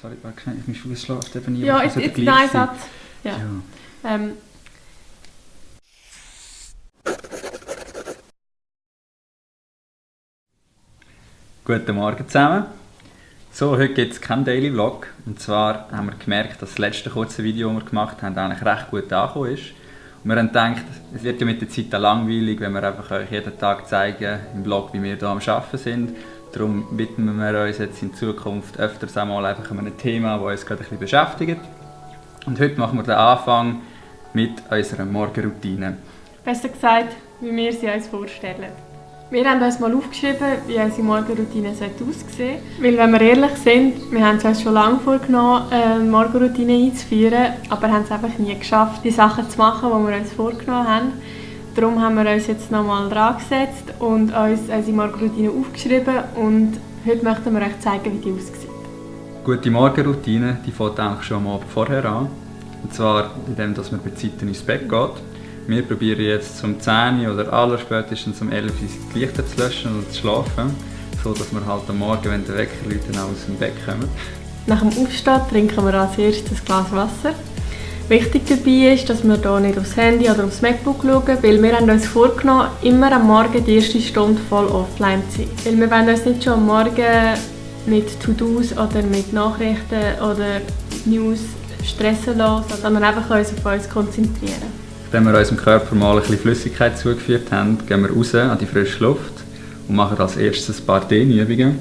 sorry, mein Fuß schläft eben nie. Ja, ist ein Satz. Ja. Ja. Guten Morgen zusammen. So, heute gibt es keinen Daily Vlog. Und zwar haben wir gemerkt, dass das letzte kurze Video, das wir gemacht haben, eigentlich recht gut angekommen ist. Und wir haben gedacht, es wird ja mit der Zeit langweilig, wenn wir einfach euch jeden Tag zeigen im Vlog, wie wir hier am Arbeiten sind. Darum widmen wir uns jetzt in Zukunft öfters einmal einfach einem Thema, das uns gerade ein bisschen beschäftigt. Und heute machen wir den Anfang mit unserer Morgenroutine. Besser gesagt, wie wir sie uns vorstellen. Wir haben uns mal aufgeschrieben, wie unsere Morgenroutine aussehen sollte. Weil, wenn wir ehrlich sind, wir haben es uns schon lange vorgenommen, eine Morgenroutine einzuführen, aber haben es einfach nie geschafft, die Sachen zu machen, die wir uns vorgenommen haben. Darum haben wir uns jetzt nochmal dran gesetzt und uns unsere Morgenroutine aufgeschrieben und heute möchten wir euch zeigen, wie die aussieht. Gute Morgenroutine, die fängt eigentlich schon am Abend vorher an. Und zwar indem man bei Zeiten ins Bett geht. Wir probieren jetzt um 10 Uhr oder allerspätestens um 11 Uhr die Lichter zu löschen und zu schlafen, so dass wir halt am Morgen, wenn der Wecker läutet, auch aus dem Bett kommen. Nach dem Aufstehen trinken wir als erstes ein Glas Wasser. Wichtig dabei ist, dass wir hier nicht aufs Handy oder aufs MacBook schauen, weil wir haben uns vorgenommen, immer am Morgen die erste Stunde voll offline zu sein. Weil wir wollen uns nicht schon am Morgen mit To-Dos oder mit Nachrichten oder News stressen lassen, sondern einfach uns auf uns konzentrieren. Nachdem wir unserem Körper mal ein bisschen Flüssigkeit zugeführt haben, gehen wir raus an die frische Luft und machen als erstes ein paar Dehnübungen.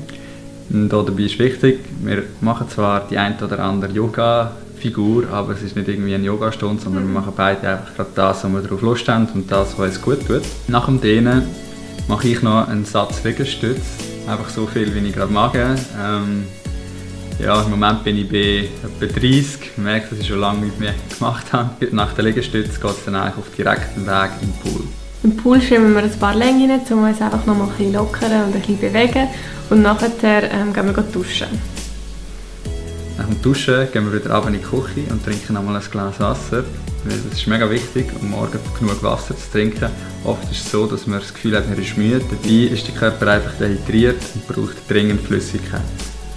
Und dabei ist wichtig, wir machen zwar die eine oder andere Yoga-Figur, aber es ist nicht irgendwie eine Yogastunde, sondern wir machen beide einfach gerade das, was wir darauf Lust haben und das, was uns gut tut. Nach dem Dehnen mache ich noch einen Satz Liegestütz, einfach so viel, wie ich gerade mag. Ja, im Moment bin ich bei etwa 30. Ich merke, dass ich schon lange nicht mehr gemacht habe. Nach der Liegestütze geht es dann eigentlich auf direkten Weg im Pool. Im Pool schwimmen wir ein paar Längen rein, um uns einfach noch mal ein bisschen lockern und ein bisschen bewegen. Und nachher gehen wir duschen. Nach dem Duschen gehen wir wieder runter in die Küche und trinken nochmal ein Glas Wasser. Weil das ist mega wichtig, um morgen genug Wasser zu trinken. Oft ist es so, dass man das Gefühl hat, man ist müde. Dabei ist der Körper einfach dehydriert und braucht dringend Flüssigkeit.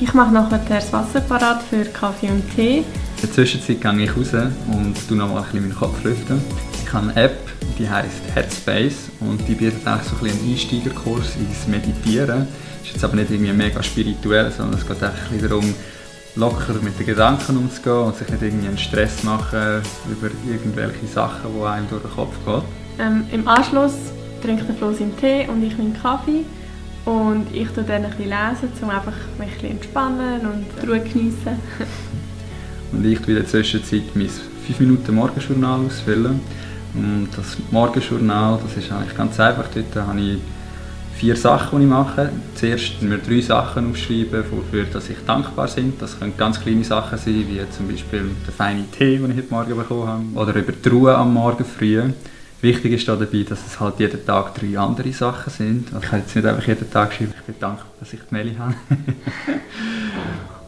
Ich mache nachher das Wasser parat für Kaffee und Tee. In der Zwischenzeit gehe ich raus und tue noch mal ein bisschen meinen Kopf lüften. Ich habe eine App, die heisst Headspace und die bietet eigentlich so ein bisschen einen Einsteigerkurs ins Meditieren. Ist jetzt aber nicht irgendwie mega spirituell, sondern es geht einfach ein bisschen darum, locker mit den Gedanken umzugehen und sich nicht irgendwie einen Stress machen über irgendwelche Sachen, die einem durch den Kopf gehen. Im Anschluss trinkt der Flo seinen Tee und ich meinen Kaffee. Und ich lese dann ein bisschen, um einfach mich ein bisschen entspannen und die Ruhe geniessen. Und ich tue in der Zwischenzeit mein 5 Minuten Morgenjournal ausfüllen. Und das Morgenjournal, das ist eigentlich ganz einfach. Dort habe ich 4 Sachen, die ich mache. Zuerst mir 3 Sachen aufschreiben, wofür dass ich dankbar bin. Das können ganz kleine Sachen sein, wie zum Beispiel der feine Tee, den ich heute Morgen bekommen habe. Oder über die Ruhe am Morgen früh. Wichtig ist dabei, dass es halt jeden Tag 3 andere Sachen sind. Also ich kann jetzt nicht einfach jeden Tag schreiben, ich bin dankbar, dass ich die Meli habe.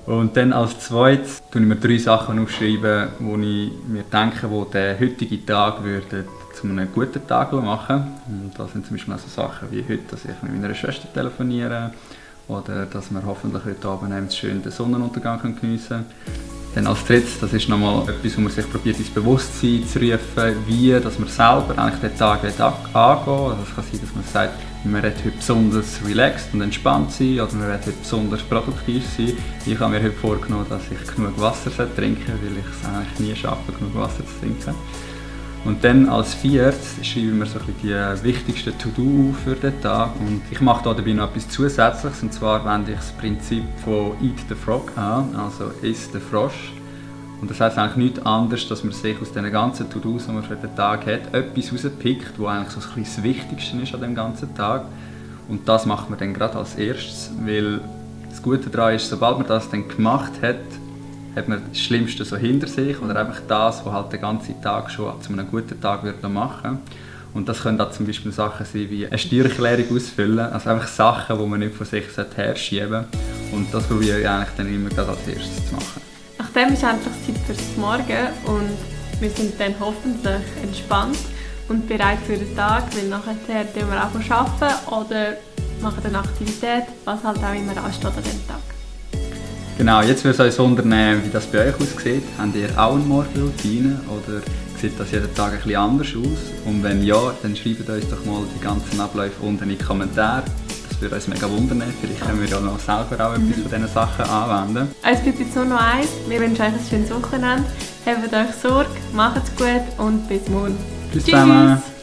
Und dann als zweites schreibe ich mir 3 Sachen aufschreiben, wo ich mir denke, die den heutigen Tag zu einem guten Tag machen. Und das sind zum Beispiel auch so Sachen wie heute, dass ich mit meiner Schwester telefoniere oder dass wir hoffentlich heute Abend schön den Sonnenuntergang geniessen können. Dann als drittes, das ist nochmal etwas, wo man sich probiert, ins Bewusstsein zu rufen, wie dass man selber eigentlich den Tag angehen will. Also es kann sein, dass man sagt, man wird heute besonders relaxed und entspannt sein oder man wird heute besonders produktiv sein. Ich habe mir heute vorgenommen, dass ich genug Wasser trinken soll, weil ich es eigentlich nie schaffe, genug Wasser zu trinken. Und dann als viertes schreibe ich mir so die wichtigsten To-Do für den Tag. Und ich mache dabei noch etwas Zusätzliches, und zwar wende ich das Prinzip von Eat the Frog an, also iss den Frosch. Und das heisst eigentlich nichts anderes, dass man sich aus diesen ganzen To-Dos, die man für den Tag hat, etwas rauspickt, das eigentlich so ein bisschen das Wichtigste ist an dem ganzen Tag. Und das macht man dann gerade als erstes, weil das Gute daran ist, sobald man das dann gemacht hat man das Schlimmste so hinter sich oder einfach das, was halt den ganzen Tag schon zu einem guten Tag machen. Und das können auch zum Beispiel Sachen sein wie eine Steuererklärung ausfüllen, also einfach Sachen, die man nicht von sich herschieben sollte. Und das probiere ich eigentlich dann immer als erstes zu machen. Nachdem ist endlich Zeit fürs Morgen und wir sind dann hoffentlich entspannt und bereit für den Tag, weil nachher arbeiten wir auch oder machen eine Aktivität, was halt auch immer ansteht an dem Tag. Genau, jetzt würde es uns wundern, wie das bei euch aussieht. Habt ihr auch eine Morgenroutine oder sieht das jeden Tag ein bisschen anders aus? Und wenn ja, dann schreibt uns doch mal die ganzen Abläufe unten in die Kommentare. Das würde uns mega wundern. Vielleicht können wir ja noch selber auch etwas von diesen Sachen anwenden. Es bleibt jetzt nur noch eins. Wir wünschen euch ein schönes Wochenende. Habt euch Sorge, macht's gut und bis morgen. Tschüss zusammen!